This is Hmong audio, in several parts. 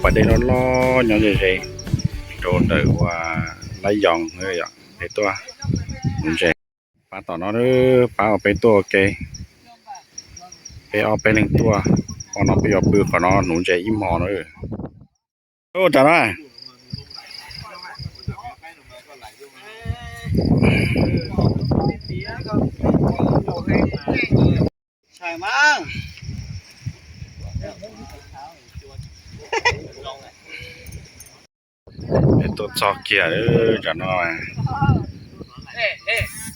Pas dej loj loj nyob ze ze rau ntawm ua Lab Yoos, peb tuaj nuv ntses. Pab tom no, pab uas peb tuaj ua ke, peb ob peb leeg tuaj, qhov no peb yuav pw qhov no nuv ntses ib hmos na. Tam no tuaj txog kiag tam no,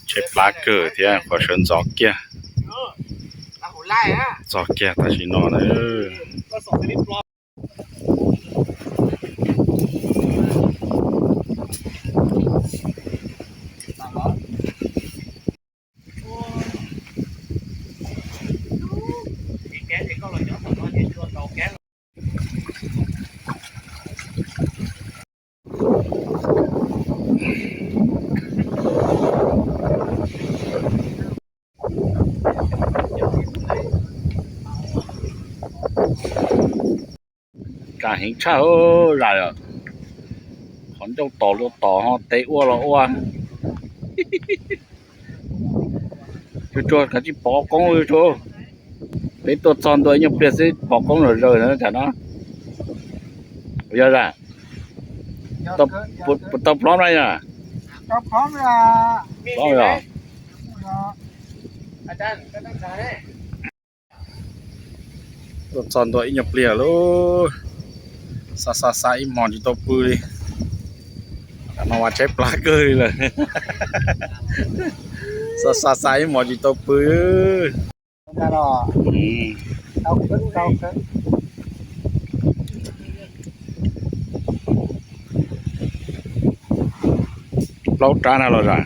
tshaib plab kawg thiab qhuav sawv ntxov kiag. Txog kiag tam sim no na. Kam heev tshaj zam, qhov ncauj tom luaj tom ho tes ua los ua. Tsuag tsuag kav tsij pov qoob tsuag. Peb tuaj txog ntua ib nyuag pliag xwb pov qoob los zaws na tam no. Yog zam, puas tau plob na yog? Plob yog. Tuaj txog ntua ib nyuag pliag lauj, xa xa xa ib hmos tsis tau pw li. Tam no mas tshaib plab kawg li lawm. Xa xa xa ib hmos tsis tau pw. Plaub rab na los zam.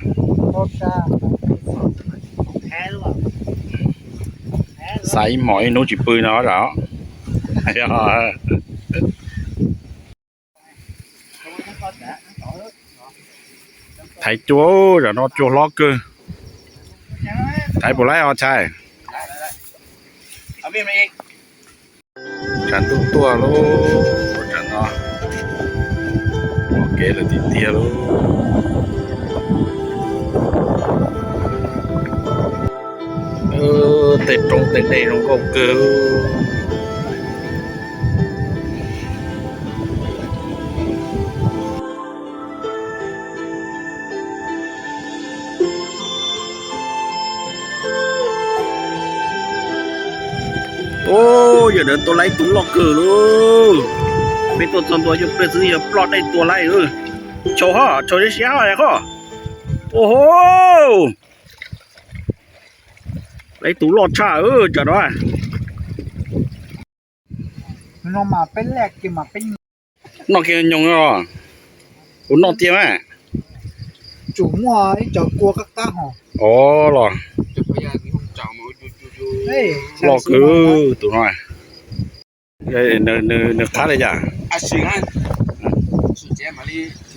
Xa ib hmos ib hnub tsis pw no zam. Thaiv cua, tam no cua hlob kawg. Thaiv puas laib os tshais? Tshav ntuj tuaj lauj, tsam no ua kev lawm tiag tiag lauj. Tej roob tej dej zoo nkauj kawg. Yog ntawd tua laib tus loj kawg lauj. Peb tuaj txog ntua ib pliag xwb yog ploj dej tua laib. Tshau hos, tshau siab siab hos hos. Ua ho, laib tus loj tshaj tsam no. Noj kiag nyoos os. Kuv noj tiag mas. Tsum muaj ib co kua qab qab hos. Os los. Loj kawg tus no. Nws qab li cas? Tsis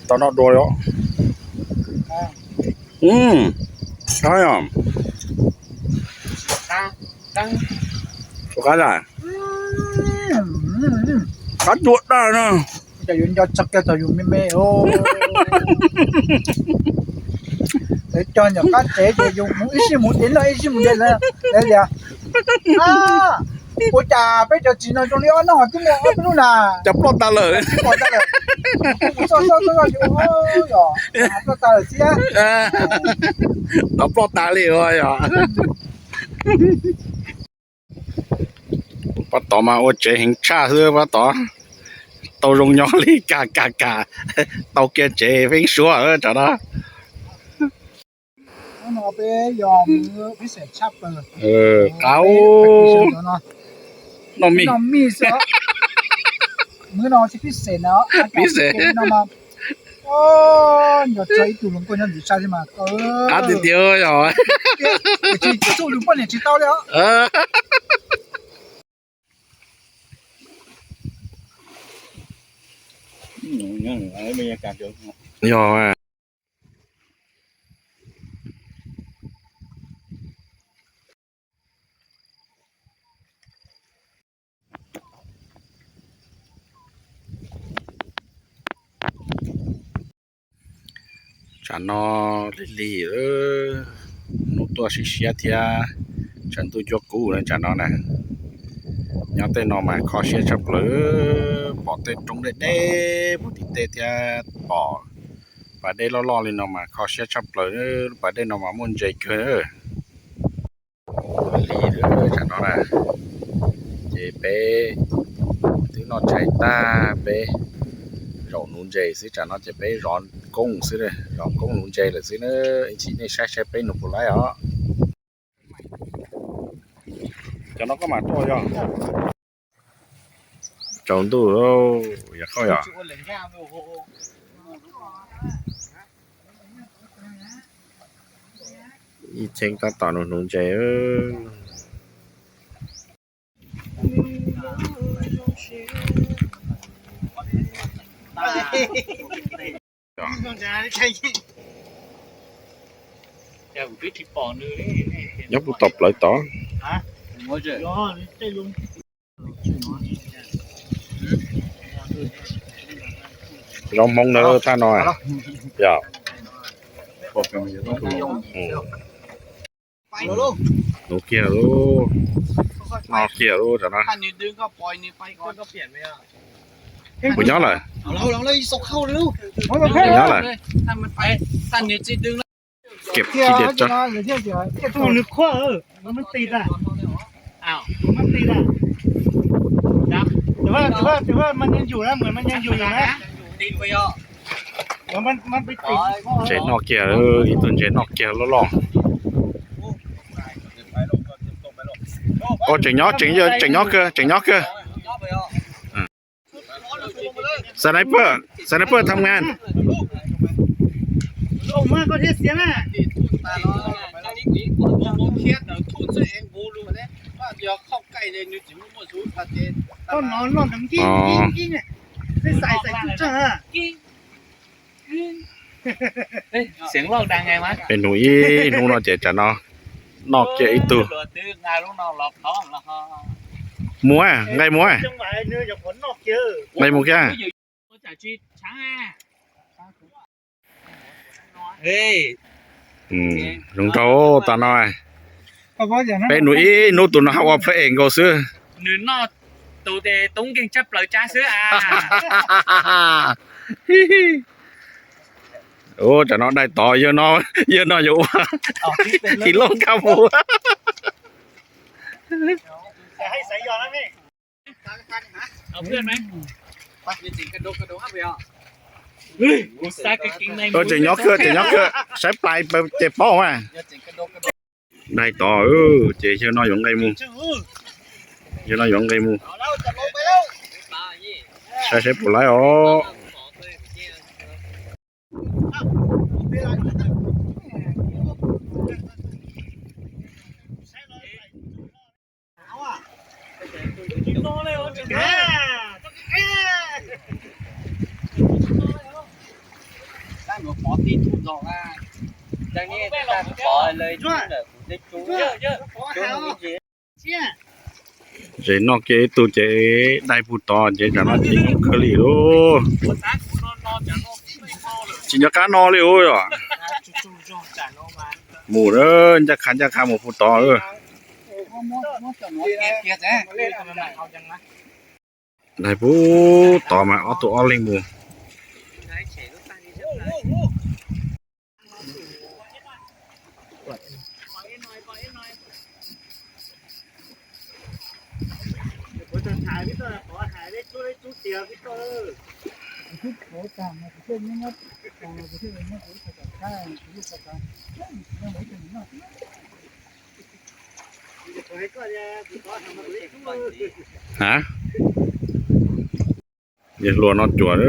tau noj dua li. Qab yog. Qab yog. Qab dua daj no. Cov yus nco txog kiag txog yus me me. Lawv cog nyuam qab tsev ces yus mus ib sij mus de noj ib sij mus de lawv tias, ua cas peb cov txiv no zoo li ob noj twb muaj ob peb lub na. Cov ploj tas lawm. Ploj tas lawm xwb. Cov ploj tas li yog. Pab tod mas ua tsev heev tshaj xwb pab tod. Tau zoo nyob li kam kam kam, tau kiag tsev feeb suab tsam no. Qab noj mij. Pib xes. Nco txog ib tug hluas nkauj nyob ntawm sab thiab mas qab tiag tiag yog. Tsis txuj yus poj niam tsis tau li os. Yog. Tsam no lig lig, hnub tuaj siab siab thiab, tshav ntuj cuab kub na tsam no na. Nyob tej no mas kho siab tshaj plaws, pom tej roob deb deb puag tim tej thiab pom pas dej loj loj li no mas kho siab tshaj plaws. Pas dej no mas muaj ntses kawg. Lig lawm tsam no na, ces peb twb noj tshais tag, peb zaum nuv ntses xwb, tsam no ces peb zov koob xwb, zov koob nuv ntses lawm xwb na. Ib chim nej saib saib peb nuv puas laib os. Cov no koj mam tuaj yog. Tsaus ntuj, yog koj yog. Ib cheeb tab tom nuv nuv ntses. Nyob puag tom plawv tod. Zaub Hmoob na thaj no. Yog. Nuv kiag lub, noj kiag lub tam no. Puas nyob lawm? Nyob lawm. Kem tsis diam tso. Ntses noj kiag, ib tug ntses noj kiag loj loj. Tseem nyob, tseem nyob kawg, tseem nyob kawg. Sniper, sniper tham ngan. Peb hnub ib hnub no ces tsam no noj kiag ib tug. Mus, nqaij mus, nqaij mus kiag. Zoo nraug tas no. Peb hnub ib hnub tus no haj ua play nkaus xwb. Nws noj tus tes tub nkeeg tshaj plaws tsab xwb a. Ua tsam no dai tod, yawg no yuav ua tis loj kab mus. Tseem nyob kawg, tseem nyob kawg, saib plais ces paub mas. Dai tod, ces yawg no yuav nqe mus. Yawg no yuav nqe mus. Saib saib puas laib os. Ntses noj kiag ib tug ces dai puag tod ces tsam no ces nyuaj kawg li lauj. Tsis nco qab no li ua yog. Mus ncaj qha ncaj qha mus puag tod. Dai puag tod mas ob tug ob leeg mus. Yawg hluas no cuam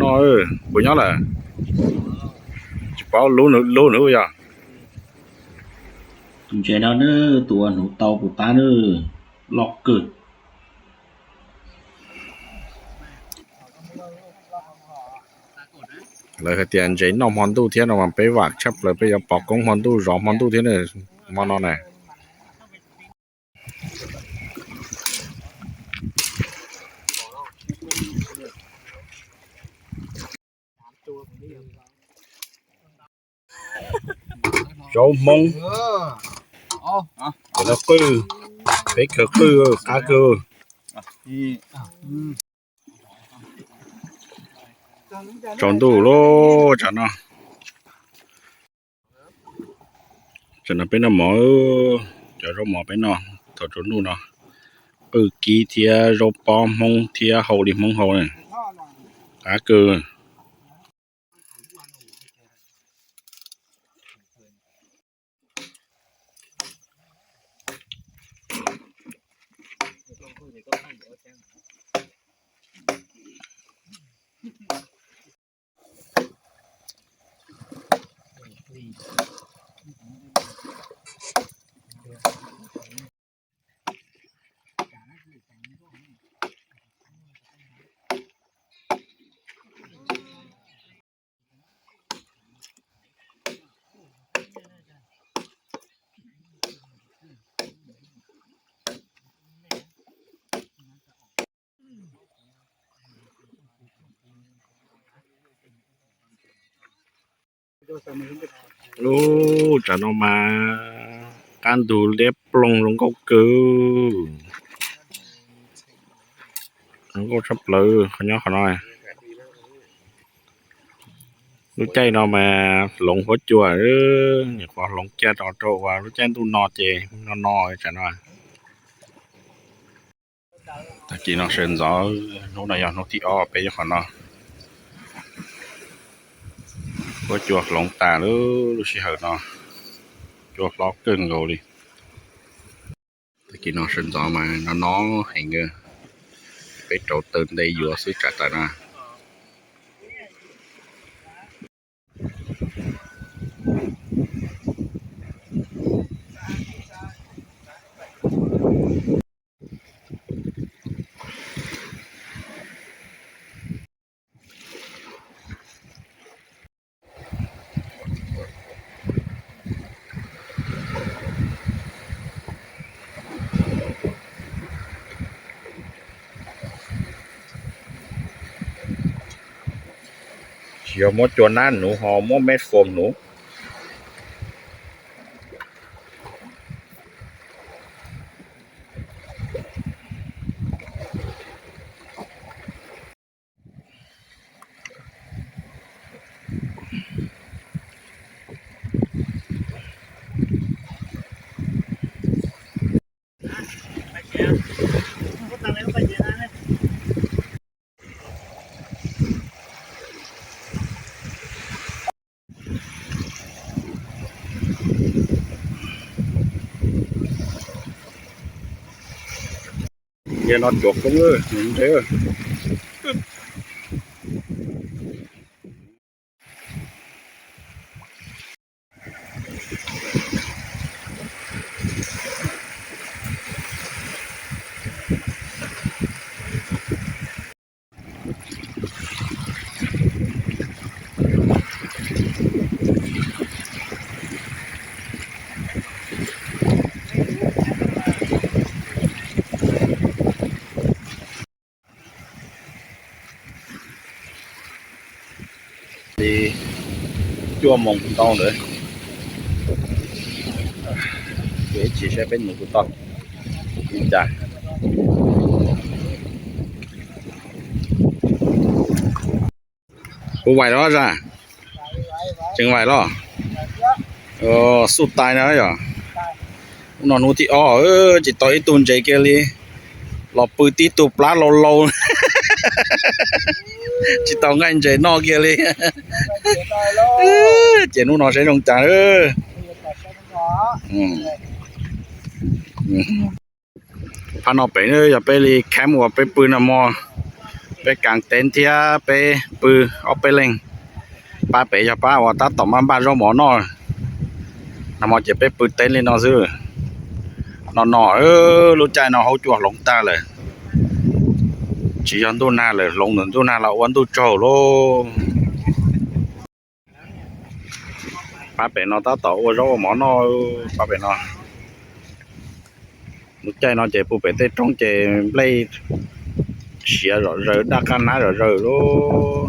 noj, puas nyob lawm? Tsis paub lub nws yog. Tus ntses no na, tus uas hnuv tau puag ta na, loj kawg. Lawv hais tias ntses noj hmo ntuj thiab no mas peb vam tshaj plaws peb yuav pom koob hmo ntuj zov hmo ntuj thiab na, hmo no na. Zaub Hmoob. Cov no qwj, peb kawg qwj, qab kawg. Tsaus ntuj lawm, tsam no, tsam no peb noj mov, cov zaub mov peb noj thaum tsaus ntuj no. Qwj kib thiab zaub pob Hmoob thiab hau li Hmoob hau na. Qab kawg. Ub, tsam no mas qab ntug liab ploog zoo nkauj kawg. Zoo nkauj tshaj plaws qhov nyob qhov no. Lub caij no mas hloov huab cua, nyuam qhuav hloov kiag rau rau uas lub caij ntuj no ces no no tsam no. Tag kis no sawv ntxov, hnub no yog hnub thib ob peb nyob qhov no. Huab cua hloov tas lub, lub sij hawm no cua hlob kawg nkaus li. Tag kis no sawv ntxov mas no no heev, peb rauv taws nte yuav xwb tsam tas no. Tsis yog muab cua nab nuv ho muab meb fom nuv. Yog no cuav koob ntse. Li cuaj moos ntau ntawd, ces tsis saib peb mus kuv tau li cas. Kuv vais los zaj, tseem vais los, xuj tais na yom. Hnub no hnub thib ob tsis tau ib tug ntses kiag li, los pw tib tug plab lau lau, tsis tau nqaij ntses noj kiag li. Ces hnub no saib zoo cas. Phab no pem yog peb li camp uas peb pw nag hmo, peb kaas tev thiab peb pw ob peb leeg. Pab pem yog pab uas tab tom maj npaj zaub mov noj. Nag hmo ces peb pw tev li no xwb. No no, lub caij no huab cua hloov tag lawm, tsis yog ntuj nag lawm, hloov ntawm ntuj nag los ua ntuj tsaug lauj. Pab pem no tab tom ua zaub ua mov noj, pab pem no. Lub caij no ces pw pem tej roob ces nplej siav zom zaws, daj qab nab zom zaws lauj.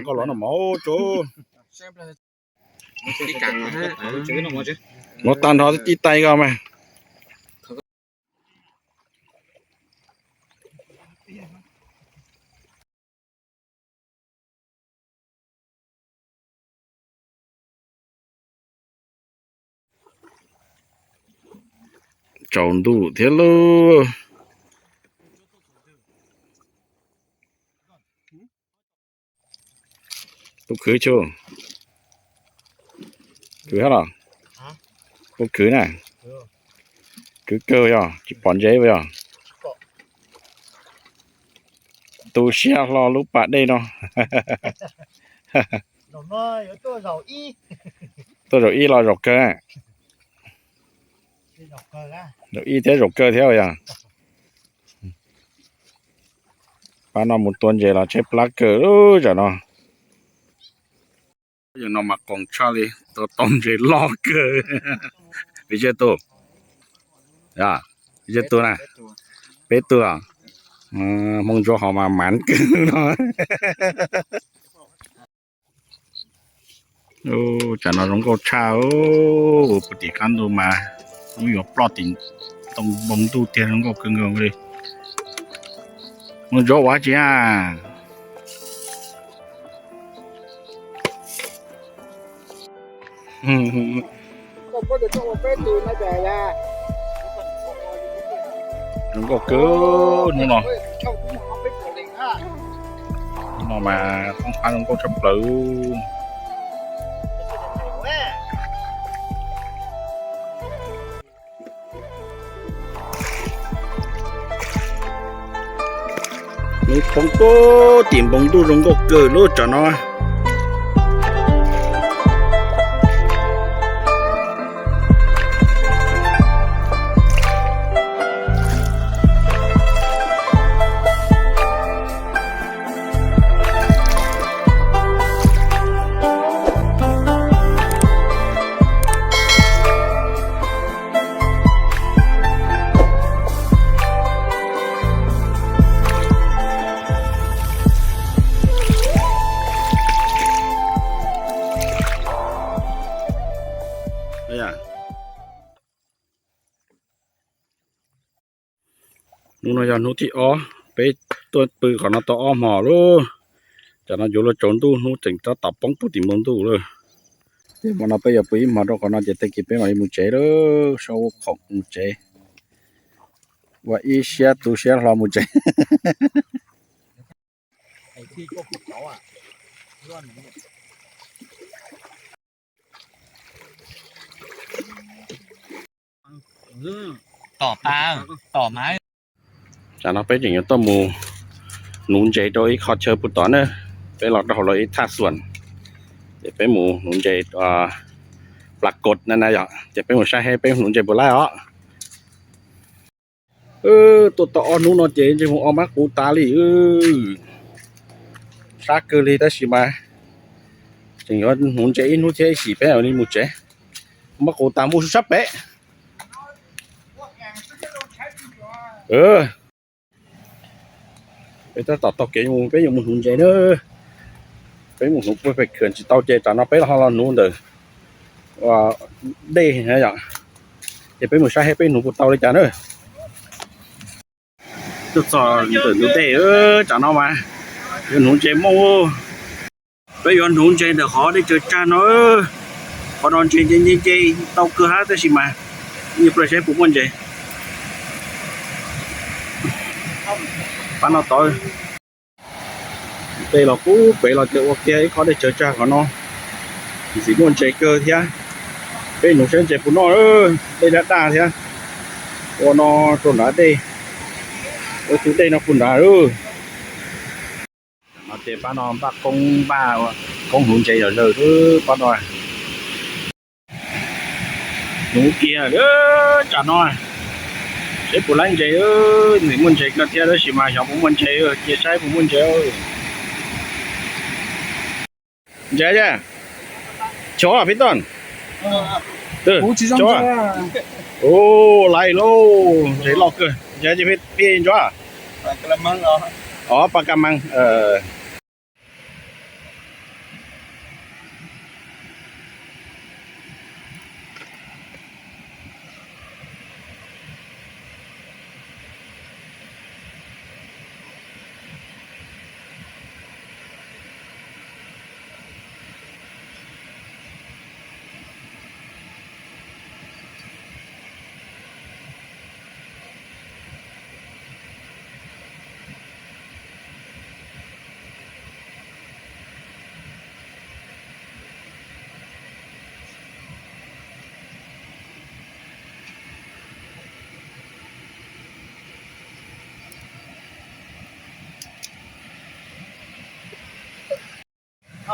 Koj los no mov tso. Mov tag nrho tib tais koj mas. Tsaus ntuj thiab lauj. Tub khwv tso. Khwv hab los? Tub khwv na. Khwv kawg yog tsis pom ntses yog. Tu siab hlo lub pas dej no. Tuaj zaum ib los zaum kawg. Zaum ib thiab zaum kawg thiab yog. Pab no mus tua ntses los tshaib plab kawg tam no. Yog no mas qoos tshaj li, tua tau ntses loj kawg. Vim zej tug, vim zej tug na, peb tug. Hmoob Ntsuab ho mas mav kawg no. Tam no zoo nkauj tshaj, puag tim qab ntuj mas hnub yuav ploj tim ntoo npoo ntuj tiag, zoo nkauj kawg nkaus li. Hmoob Ntsuab ua tsi a? Zoo nkauj kawg hnub no. Hnub no mas qoob qab zoo nkauj tshaj plaws. Hnub poob puag tim npoo ntuj zoo nkauj kawg lub tsam no. Hnub no yog hnub thib ob, peb tuaj pw qhov no tau ob hmos lauj. Tam no yuav luag tsaus ntuj, hnub tseem tab tom poob puag tim npoo ntuj lawm. Ces hmo no peb yuav pw ib hmos rau qhov no ces tag kis peb mam li mus tsev lauj, sau khoom mus tsev. Ua ib siab tu siab hlo mus tsev. Tam no peb tseem yuav tuaj mus nuv ntses rau ib qho chaw puag tod na. Peb los rau hauv lawv ib thaj xuam, ces peb mus nuv ntses plas kos na na yom, ces peb mus saib seb peb nuv ntses puas laib os. Tuaj tau ob hnub no ces ntses mus ob mab qus tas li. Sab kawg li tab sis mas tseem yuav nuv ntses ib hnub thiab ib chim peb mam li mus tsev. Mab qus tas mus sab pem. Peb tab tom taug kev mus, peb yuav mus nuv ntses na. Peb mus nuv puag pem khwm tsis tau ces tam no peb ho los nuv ntawm dej na yom. Ces peb mus saib seb peb nuv puas tau li cas na. Tuaj txog ntawm ntug dej, tam no mas yuav nuv ntses mooj. Peb yuav nuv ntses ntawm qhov dej tsaws tsag no. Qhov no ntses nce nce nce tau kawg hab tab sis mas yeej plaws saib puas muaj ntses. Pab no tod, tej los kub pem los ces ua kiag ib qhov dej tsaws tsag qhov no, ntxim muaj ntses kawg thiab. Peb nuv saib ntses puas noj, dej daj daj thiab. Ua no rau nrad dej, ua tus dej no puag nrad. No ces pab no npaj koob, npaj koob nuv ntses zom zaws pab no. Nuv kiag tam no, saib puas laib ntses, ntxim muaj ntses kawg thiab tab sis mas xyov puas muaj ntses, cia saib puas muaj ntses. Ntses, chó peb toj, chó, ua laiv lauj, ntses loj kawg, ntses peb ntsuab, o, pa ka meej.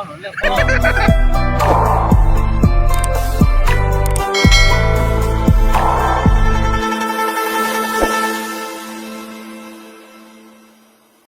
Leej Pob.